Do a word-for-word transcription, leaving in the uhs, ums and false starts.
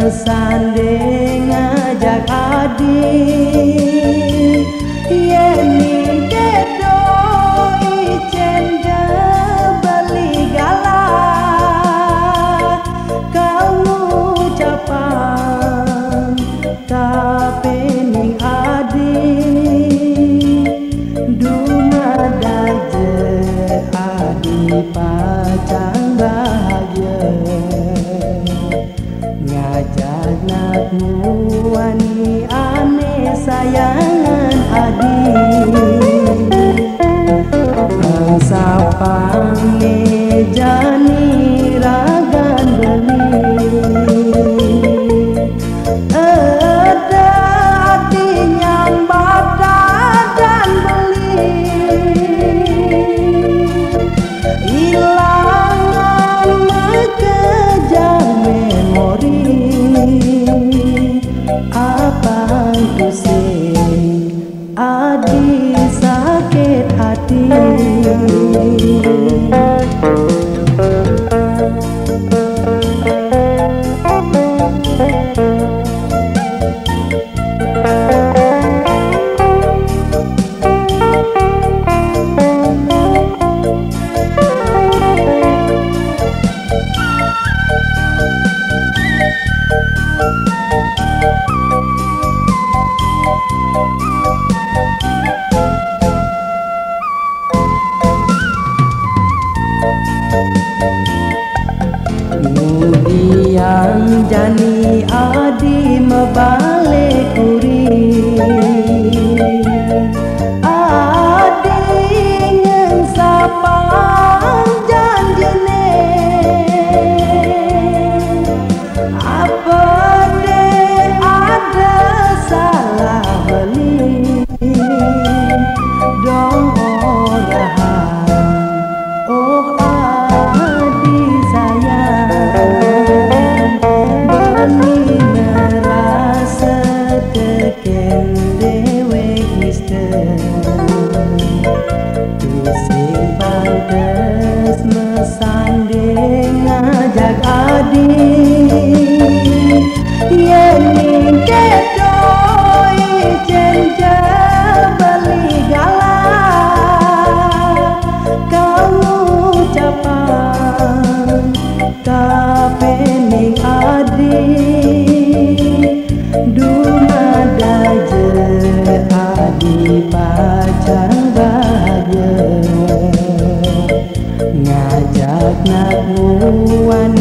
Sanding ngajak adi, yen ningke doi cen jebeli galah. Kau ngucapan kapening adi, dumadak je adi pacang bahagia. Ngajak nak muani ane sayangan adi. Sapangne jani ragan beli. Eda adi nyambat dan beli. Ilangan makejang memori. Apan tusing adi sakit hati. Ngudiang jani adi mebale kuri. Adi ngen sapan janjine. Apa deh ada salah beli? Dong orang, oh adi sayang, beli merasa teken dewek mister. Tusing pantes mesanding ngajak adi. Yen ningke doi cen jebeli galah. Kau ngucapan kapening adi. Dumadak je adi pacang bahagia. Ngajak nak muan